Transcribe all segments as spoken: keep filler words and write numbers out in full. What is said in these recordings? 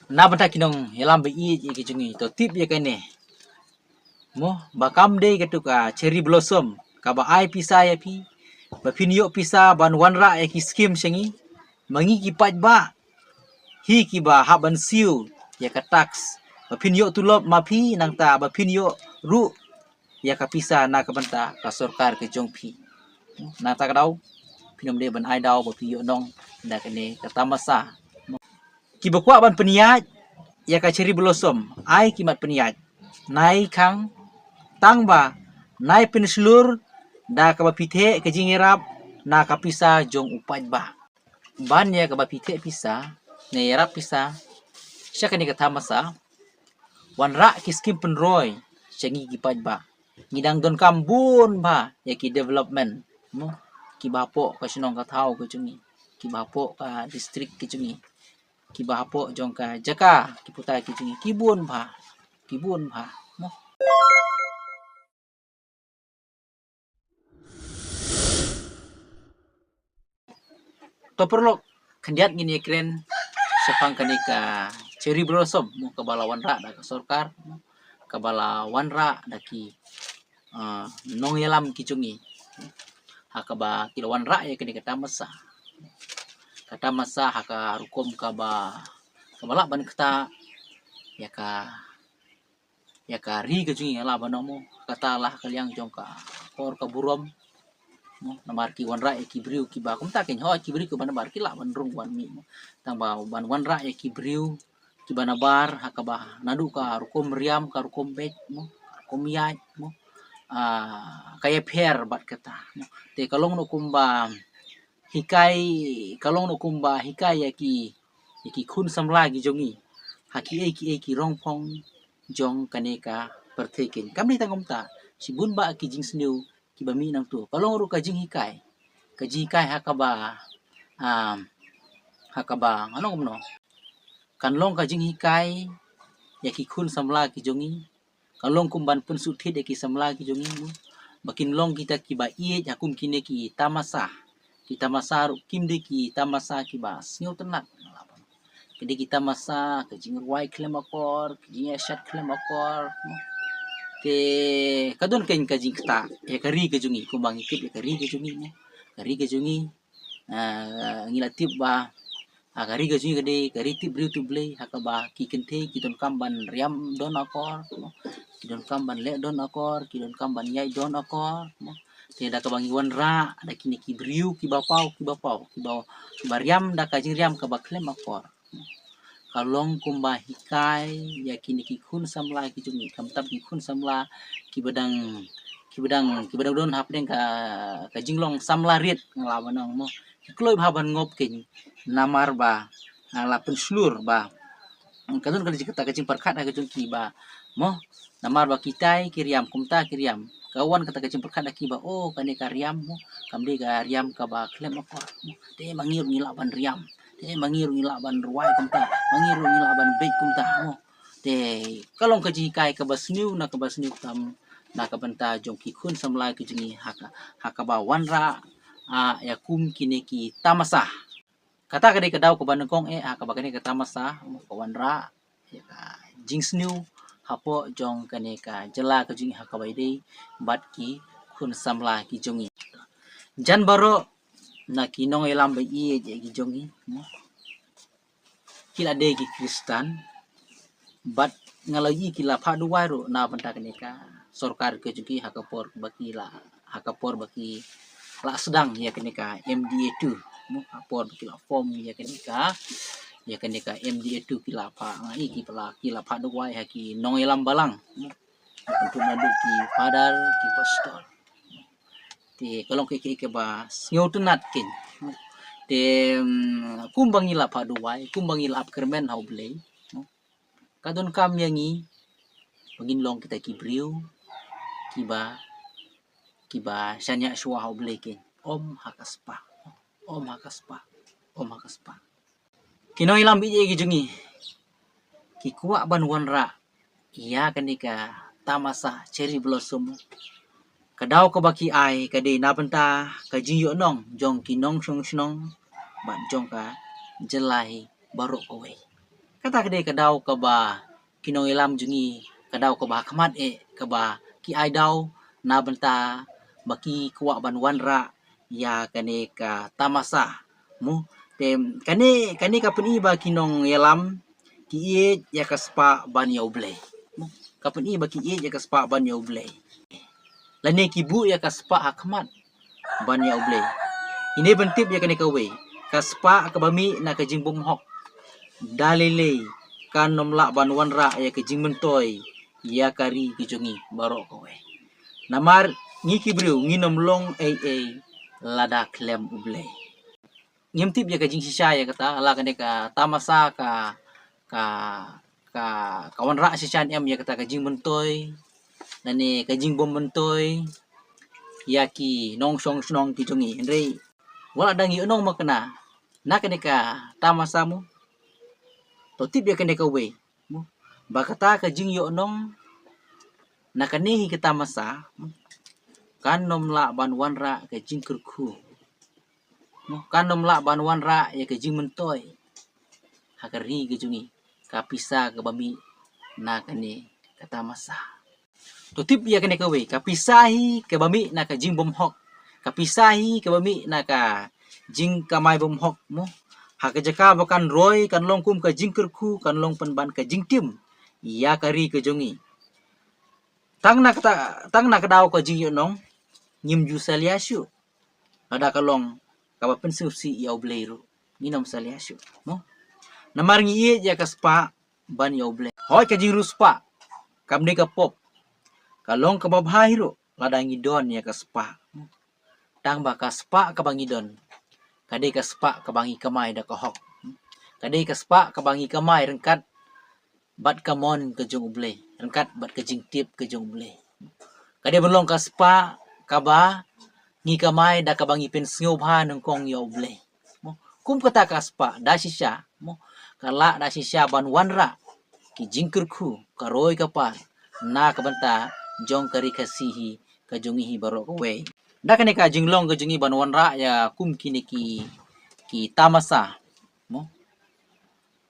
Na bynta ki nongïalam ba ïeit ïa ki jong ngi, to tip ïa kane. Mo, ba kam dei katu ka cherry blossom kaba ai pisa ïa phi, ba phin ïoh pisa ban wanrah ïa ki skim sha ngi. Ma ngi ki paidbah hi kiba hap ban siew ïa ka tax, ba phin ïoh tulop ma phi, nangta ba phin ïoh ruh ïa ka pisa na ka bynta ka sorkar ka jong phi. Nangta ka daw phin ym dei ban ai daw ba phi ïoh nong da kane ka tamasa. Kiba kwah ban pynïaid ïa ka cherry blossom, ai ki mat pynïaid. Nai khang, tang ba nai pynshlur da kaba phi theh ka jingïarap na ka pisa jong u paidbah. Ban ïa kaba phi theh pisa, ne ïarap pisa sha kane ka tamasa, wanrah ki skim pynroi sha ngi ki paidbah. Ngi dang donkam bun bha ïa ki development, mo, kiba hapoh ka shnong ka thaw ka jong ngi, kiba hapoh ka district ka jong ngi, kiba hapoh jong ka jaka, ki puta ki jong ngi, ki bun bha, ki bun bha, mo. To paralok, khyndiat ngin ïakren shaphang kane ka cherry blossom, mo, kaba la wanrah da ka sorkar, mo, kaba la wanrah da ki, ah, nongïalam ki jong ngi, ha kaba ki la wanrah ïa kane ka tamasa. Ka tamasa ha ka rukom kaba, kaba lah ban ktah ïa ka, ïa ka ri ka jong ngi, lah ban ong, mo, kata lah ka liang jong ka akor ka burom, mo, namar ki wanrah ïa ki briew kiba kumta, keiñ, hooid, ki briew kiba nabar ki lah ban rung wan mih, mo, tang ba ban wanrah ïa ki briew kiba nabar ha kaba naduh ka rukom riam, ka rukom beit, mo, ka rukom ïaid, mo, ah, ka ïapher bad kata, mo. Te ka long noh kumba hikai, ka long noh kumba hikai ïa ki, ïa ki khun samla ki jong ngi ha kiei kiei ki rongphong jong kane ka pyrthei, keiñ. Kam dei tang kumta, shibun bah ki jingsniew kiba mih nangto. Ka long ruh ka jinghikai, ka jinghikai ha kaba, um, ha kaba, ngan ong kumno, kan long ka jinghikai ïa ki khun samla ki jong ngi. Ka long kum ban pynsngewthuh ïa ki samla ki jong ngi, mo, ba kin long kita kiba ïeit ha kum kine ki tamasa. Ki tamasa ruh kim dei ki tamasa kiba sngewtynnat. Ki dei ki tamasa ka jingrwai khlem akor, ka jingïashat khlem akor, mo. Te ka don keiñ ka jingktah ïa ka ri ka jong ngi, kumba ngi tip ïa ka ri ka jong ngi, mo. Ka ri ka jong ngi, ah, ngi la tip ba, ah, ka ri ka jong ngi ka dei ka ri tip briew tip Blei, ha kaba ki kynthei ki donkam ban riam don akor, ki donkam ban leh don akor, ki donkam ban ïaid don akor, mo. Te da kaba ngi wanrah da kine ki briew kiba paw, kiba paw, kiba, kiba riam da ka jingriam kaba khlem akor, ka long kumba hikai ïa kine ki khun samla ki jong ngi, khamtam ki khun samla kiba dang, kiba dang, kiba dang don hapdeng ka, ka jinglong samla rit, nga lah ban ong, mo. Ki kloi bha ban ngop, keiñ, namar ba, ah, la pynshlur ba, ka don ka jingkata ka jingpyrkhat ha ka jong ki ba, mo, namar ba kitai ki riam, kumta ki riam, ka wan kata ka jingpyrkhat ha ki ba, oh, kane ka riam, mo, kam dei ka riam kaba khlem akor, mo. Te ma ngi ruh ngi lah ban riam, te ma ngi ruh ngi lah ban rwai kumta, ma ngi ruh ngi lah ban beit kumta, mo. Te ka long ka jinghikai kaba sniew na kaba sniew tam na ka bynta jong ki khun samla ki jong ngi ha ka, ha kaba wanrah, ah, ïa kum kine ki tamasa. Kata ka dei ka daw kaba nyngkong eh ha kaba kane ka tamasa, mo, ka wanrah ïa ka jingsniew hapoh jong kane ka jylla ka jong ngi ha kaba ïadei bad ki khun samla ki jong ngi. Jan baroh na ki nongïalam ba ïeit ïa ki jong ngi, mo, ki la dei ki Khristan, bad nga la ïohi ki la phah duwai ruh na bynta kane ka sorkar ka jong ki ha ka por ba ki la, ha ka por ba ki la sdang ïa kane ka M D A two, mo, ha por ba ki la form ïa kane ka, ïa kane ka M D A two ki la phah, nga ïohi ki la, ki la phah duwai ha ki nongïalam balang, mo. Ki la pynthut naduh ki father, ki pastor. Te ka long kaei kaei kaba sngewtynnat, keiñ. Te, mm, kumba ngi la phah duwai, kumba ngi la ap kyrmen ha U Blei, ka donkam ïa ngi ba ngin long kita ki briew kiba, kiba shaniah shuwa ha U Blei, keiñ. Ym ha ka spah, ym ha ka spah, ym ha ka spah. Ki nongïalam ba ïeit ki jong ngi, ki kwah ban wanrah ïa kane ka tamasa cherry blossom. Ka daw kaba ki ai ka dei na bynta ka jingïohnong jong ki nongshong shnong bad jong ka jylla hi baroh kawei. Kata ka dei ka daw kaba ki nongïalam jong ngi, ka daw kaba ha khmat eh, kaba ki ai daw na bynta ba ki kwah ban wanrah ïa kane ka tamasa. Mo, te kane, kane ka pyni ba ki nongïalam ki ïeit ïa ka spah ban ïa U Blei. Mo, ka pyni ba ki ïeit ïa ka spah ban ïa U Blei. Lane ki buh ïa ka spah ha khmat ban ïa U Blei. Ine ban tip ïa kane kawei, ka spah kaba mih na ka jingbymhok, da lei lei kan ym lah ban wanrah ïa ka jingmyntoi ïa ka ri ka jong ngi baroh kawei. Namar ngi ki briew ngin ym long ei ei lada khlem U Blei. Ngim tip ïa ka jingshisha ïa kata, la kane ka tamasa ka, ka, ka, ka wanrah shisha ne em ïa kata ka jingmyntoi lane ka jingbym myntoi ïa ki nongshong shnong ki jong ngi. Hynrei wat la dang ïohnong ma kane, na kane ka tamasa mo, to tip ïa kane kawei, mo, ba kata ka jingïohnong na kane hi ka tamasa, mo, kan ym lah ban wanrah ka jingkyrkhu. Mo, kan ym lah ban wanrah ïa ka jingmyntoi ha ka ri ka jong ngi, ka pisa kaba mih na kane ka tamasa. To tip ïa kane kawei, ka pisa hi kaba mih na ka jingbymhok, ka pisa hi kaba mih na ka jingkamai bymhok, mo. Ha ka jaka ba kan roi, kan long kum ka jingkyrkhu, kan long pynban ka jingtim ïa ka ri ka jong ngi. Tang na kata, tang na ka daw ka jingïohnong ngim ju salia shuh. Lada ka long kaba pynsngewsih ïa U Blei ruh, ngin ym salia shuh, mo. Namar ngi ïeit ïa ka spah ban ïa U Blei. Hooid, ka jingriewspah kam dei ka pop, ka long kaba bha hi ruh lada ngi don ïa ka spah. Tang ba ka spah kaba ngi don, ka dei ka spah kaba ngi kamai da ka hok, ka dei ka spah kaba ngi kamai ryngkat bad ka mon ka jong U Blei, ryngkat bad ka jingtip ka jong U Blei. Ka dei ban long ka spah kaba ngi kamai da kaba ngi pynsngewbha nyngkong ïa U Blei. Mo, kum kata ka spah da shisha, mo, ka lah da shisha ban wanrah ki jingkyrkhu, ka roi ka par na ka bynta jong ka ri Khasi hi ka jong ngi hi baroh kawei. Da kane ka jinglong ka jong ngi ban wanrah ïa kum kine ki, ki tamasa, mo,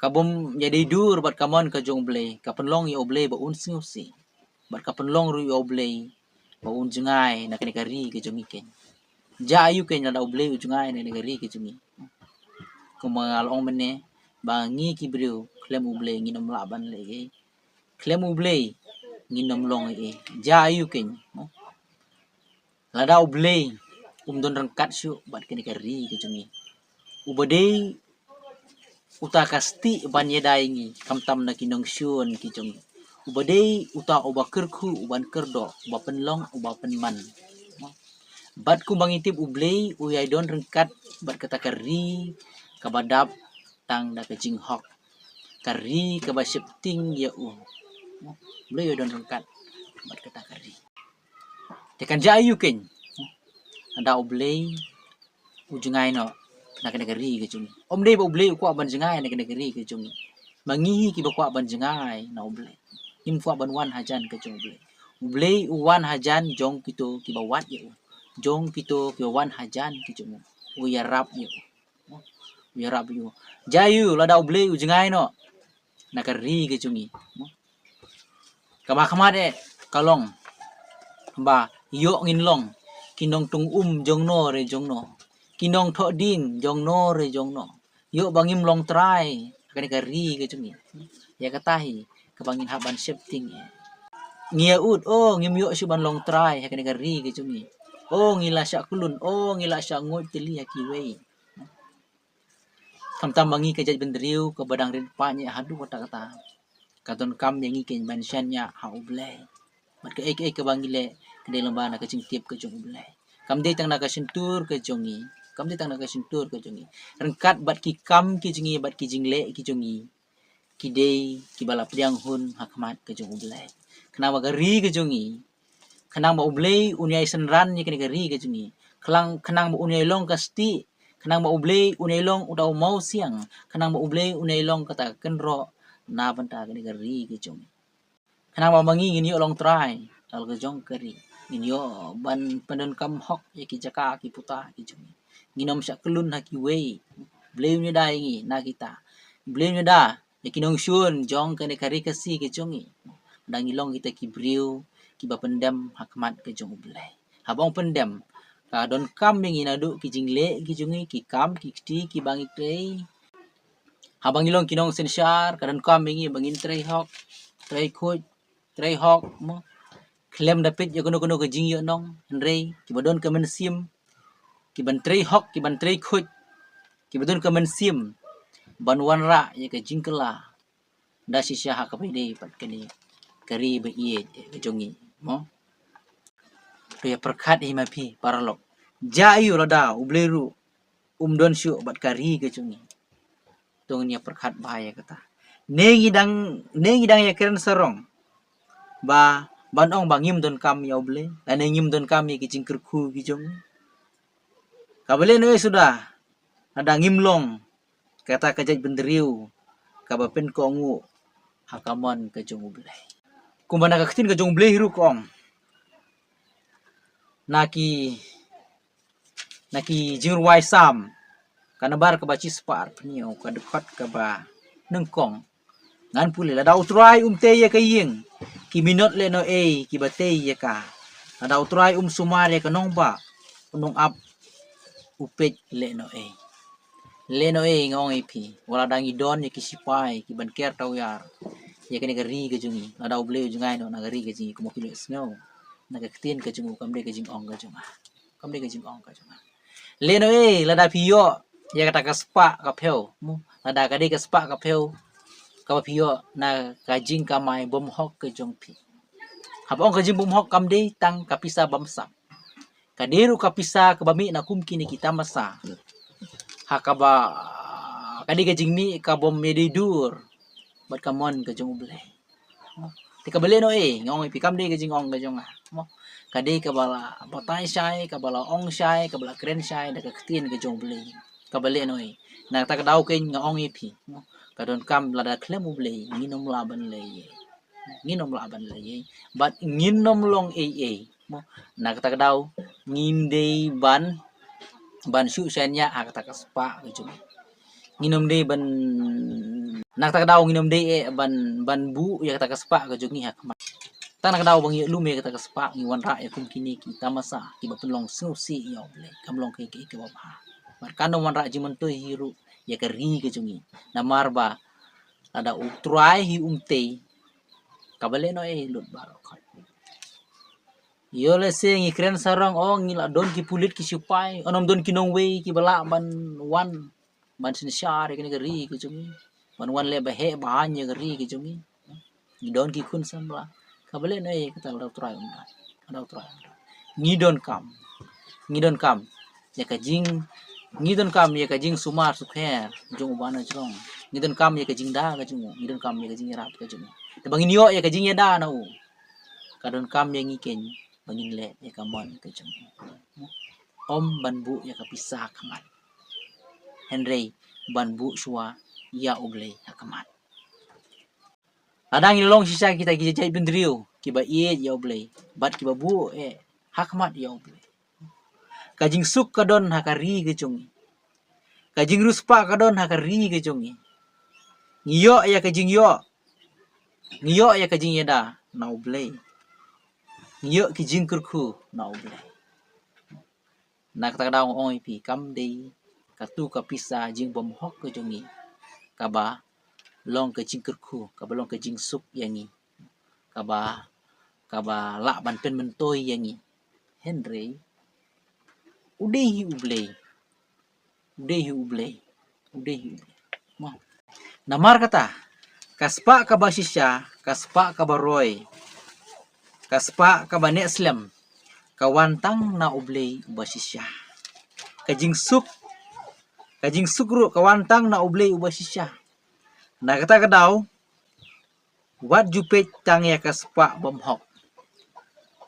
ka bym ïadei dur bad ka mon ka jong U Blei, ka pynlong ïa U Blei ba un sngewsih, bad ka pynlong ruh ïa U Blei ba un jngai na kane ka ri ka jong ngi kein. Jia aiu kein lada U Blei u jngai na kane ka ri ka jong ngi? Kumba nga la ong mynne, ba ngi ki briew khlem U Blei ngin ym lah ban leh ei ei. Khlem U Blei ngin ym long ei ei. Jia aiu kein, mo? Lada U Blei um don ryngkat shuh bad kane ka ri ka jong ngi, uba dei uta ka stieh ban ïada ïa ngi, khamtam na ki nongshun ki jong ngi, uba dei uta uba kyrkhu, uban kyrdoh, uba pynlong, uba pynman. Bad kumba ngi tip, U Blei u ïai don ryngkat bad kata ka ri kaba dap tang da ka jinghok, ka ri kaba sheptieng ïa u. U Blei u ïai don ryngkat bad kata ka ri. Te kan jia aiu kein lada U Blei u jngai noh na kane ka ri ka jong ngi? Ym dei ba U Blei u kwah ban jngai na kane ka ri ka jong ngi. Ma ngi hi kiba kwah ban jngai na U Blei. Ngim kwah ban wan hajan ka jong U Blei. U Blei u wan hajan jong kito kiba wad ïa u, jong kito kiba wan hajan ki jong u. U ïarap ïa u. U ïarap ïa u. Jia aiu lada U Blei u jngai noh na ka ri ka jong ngi? Kaba khmat eh ka long ba ïoh ngin long ki nongtung um jongno re jongno, ki nongthoh dieng jongno re jongno. Ïoh ba ngim long trai ha kane ka ri ka jong ngi. Ïa kata hi kaba ngin hap ban sheptieng. Ngi ïa ud, o, ngim ïoh shuh ban long trai ha kane ka ri ka jong ngi. O, ngi la shah kyllun, o, ngi la shah nguid tylli ha kiwei. Khamtam ba ngi ka jaitbynriew kaba dang rit paid haduh katta katta, ka donkam ïa ngi kein ban shaniah ha U Blei. Bad kaei kaei kaba ngi leh, ka dei lyngba na ka jingtip ka jong U Blei. Kam dei tang na ka shyntur ka jong ngi, kam dei tang na ka shyntur ka jong ngi. Ryngkat bad ki kam ki jong ngi, bad ki jingleh ki jong ngi, ki dei kiba la pdiang hun ha khmat ka jong U Blei. Khnang ba ka ri ka jong ngi, khnang ba U Blei un ïai synran ïa kane ka ri ka jong ngi, khnang, khnang ba un ïai long ka stieh, khnang ba U Blei un ïai long uta u mawsiang, khnang ba U Blei un ïai long kata ka kynroh na bynta kane ka ri ka jong ngi. Khnang ba ma ngi ngin ïoh long trai na la ka jong ka ri, ngin ïoh ban pyndonkam hok ïa ki jaka ki puta ki jong ngi. Ngin ym shah kyllun ha kiwei. Blei un ïada ïa ngi na kita. Blei un ïada ïa ki nongshun jong kane ka ri Khasi ka jong ngi. Lada ngi long kita ki briew kiba pyndem ha khmat ka jong U Blei. Haba ong pyndem, ka donkam ïa ngi naduh ki jingleh ki jong ngi, ki kam ki kti kiba ngi trei. Haba ngi long ki nongsynshar, ka donkam ïa ngi ba ngin trei hok, trei khuid, trei hok, mo. Khlem da peit ïa kano kano ka jingïohnong, hynrei kiba don ka mynsiem kiban trei hok, kiban trei khuid, kiba don ka mynsiem ban wanrah ïa ka jingkylla da shisha ha kaba ïadei bad kane ka ri ba ïeit ka jong ngi, mo. To ïa pyrkhat hi ma phi paralok, jia aiu lada U Blei ruh um don shuh bad ka ri ka jong ngi. To ngin ïa pyrkhat bha ïa kata. Ne ngi dang, ne ngi dang ïa kren sarong ba ban ong ba ngim donkam ïa U Blei, lane ngim donkam ïa ki jingkyrkhu ki jong ngi. Kaba lehnohei suda lada ngim long kata ka jaitbynriew kaba pynkohnguh ha ka mon ka jong U Blei. Kumba na ka ktien ka jong U Blei hi ruh ka ong, na ki, na ki jingrwai Salm, ka nambar kaba shispah arphew hynñiew, ka dkhot kaba nyngkong, ngan pule: Lada U Trai um tei ïa ka ïing, ki minot lehnohei kiba tei ïa ka. Lada U Trai um sumar ïa ka nongbah, u nongap u peit lehnohei. Lehnohei nga ong ïa phi, wat lada ngi don ïa ki shipai kiban ker tawiar ïa kane ka ri ka jong ngi, lada U Blei u jngai noh na ka ri ka jong ngi, kumba phi la sngew na ka ktien ka jong u, kam dei ka jingong ka jong nga. Kam dei ka jingong ka jong nga. Lehnohei lada phi ïoh ïa kata ka spah ka phew, mo, lada ka dei ka spah ka phew kaba phi ïoh na ka jingkamai bymhok ka jong phi. Haba ong ka jingbymhok, kam dei tang ka pisa bymsap. Ka dei ruh ka pisa kaba mih na kum kine ki tamasa, ha kaba ka dei ka jingmih kabym ïadei dur bad ka mon ka jong U Blei. Te kaba lehnohei nga ong ïa phi, kam dei ka jingong ka jong nga, mo. Ka dei kaba la batai shai, kaba la ong shai, kaba la kren shai da ka ktien ka jong U Blei. Kaba lehnohei. Na kata ka daw keiñ nga ong ïa phi, mo, ka donkam lada khlem U Blei ngin ym lah ban leh ei ei. Ngin ym lah ban leh ei ei bad ngin ym long ei ei, mo. Na kata ka daw ngim dei ban, ban shu shaniah ha kata ka spah ka jong ngi. Ngin ym dei ban, na kata ka daw ngin ym dei eh ban, ban buh ïa kata ka spah ka jong ngi ha khmat. Tang na ka daw ba ngi ïoh lum ïa kata ka spah, ngi wanrah ïa kum kine ki tamasa kiba pynlong sngewsih ïa U Blei, kam long kaei kaei kaba bha. Bad kan ym wanrah jingmyntoi hi ruh ïa ka ri ka jong ngi. Namar ba lada U Trai hi um tei, kaba lehnohei lut baroh khoit. Ïoh lehse ngi kren sarong, oh, ngi la don ki pulit ki shipai, oh, ym don ki nongwei kiba lah ban wan ban synshar ïa kane ka ri ka jong ngi, ban wan leh baheh bahan ïa ka ri ka jong ngi. Ngi don ki khun samla. Kaba lehnohei kata lada U Trai um don, lada U Trai um don. Ngi donkam, ngi donkam ïa ka jing, ngi donkam ïa ka jingsumar sukher jong u Bah Nongïalam. Ngi donkam ïa ka jingda ka jong u, ngi donkam ïa ka jingïarap ka jong u. Te ba ngin ïoh ïa ka jingïada na u, ka donkam ïa ngi keiñ ba ngin leh ïa ka mon ka jong u. Ym ban buh ïa ka pisa ha khmat, hynrei ban buh shuwa ïa U Blei ha khmat. Lada ngi long shisha kita ki jaitbynriew kiba ïeit ïa U Blei bad kiba buh eh ha khmat ïa U Blei, ka jingsuk ka don ha ka ri ka jong ngi. Ka jingriewspah ka don ha ka ri ka jong ngi. Ngi ïoh ïa ka jingïoh, ngi ïoh ïa ka jingïada na U Blei. Ngi ïoh ki jingkyrkhu na U Blei. Na kata ka daw nga ong ïa phi, kam dei katu ka pisa jingbymhok ka jong ngi kaba long ka jingkyrkhu, kaba long ka jingsuk ïa ngi, kaba, kaba lah ban pynmyntoi ïa ngi. Hynrei u dei hi U Blei, u dei hi U Blei, u dei hi U Blei. Mo. Namar kata, ka spah kaba shisha, ka spah kaba roi, ka spah kaba neh slem, ka wan tang na U Blei uba shisha. Ka jingsuk, ka jingsuk ruh ka wan tang na U Blei uba shisha. Na kata ka daw, wat ju peit tang ïa ka spah bymhok.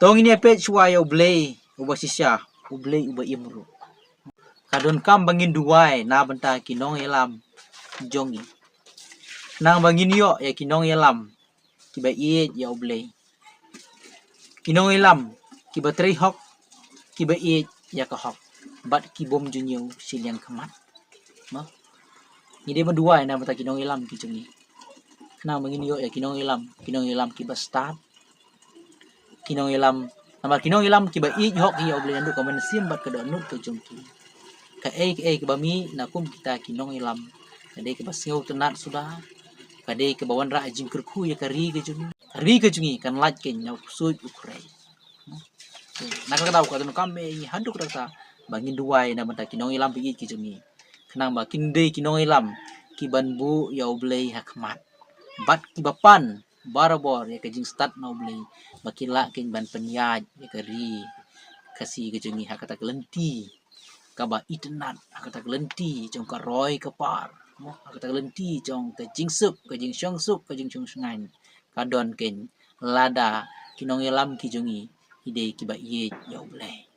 To ngin ïa peit shuwa ïa U Blei uba shisha, U Blei uba im ruh. Ka donkam ba ngin duwai na bynta ki nongïalam jong ngi, khnang ba ngin ïoh ïa ki nongïalam kiba ïeit ïa U Blei, ki nongïalam kiba trei hok, kiba ïeit ïa ka hok bad ki bym ju ñiew shiliang khmat. Mo? Ngi dei ban duwai na bynta ki nongïalam ki jong ngi. Khnang ba ngin ïoh ïa ki nongïalam, ki nongïalam kiba stad, ki nongïalam, namar ki nongïalam kiba ïeit hok ïa U Blei naduh ka mynsiem bad ka dohnud ka jong ki. Kaei kaei kaba mih na kum kita ki nongïalam, ka dei kaba sngewtynnat suda, ka dei kaba wanrah jingkyrkhu ïa ka ri ka jong ngi. Ka ri ka jong ngi kan lait keiñ na u ksuid u khrei. Na kata ka daw ka donkam ïa ngi haduh katta katta ba ngin duwai na bynta ki nongïalam ba ïeit ki jong ngi, khnang ba kin dei ki nongïalam kiban buh ïa U Blei ha khmat bad kiba pan barabor ïa ka jingstad na U Blei, ba kin lah keiñ ban pynïaid ïa ka ri Khasi ka jong ngi ha kata ka lynti kaba itynnat, ha kata ka lynti jong ka roi ka par, mo, ha kata ka lynti jong ka jingsuk, ka jingshong suk, ka jingshong shngaiñ, ka don keiñ lada ki nongïalam ki jong ngi ki dei kiba ïeit ïa U Blei.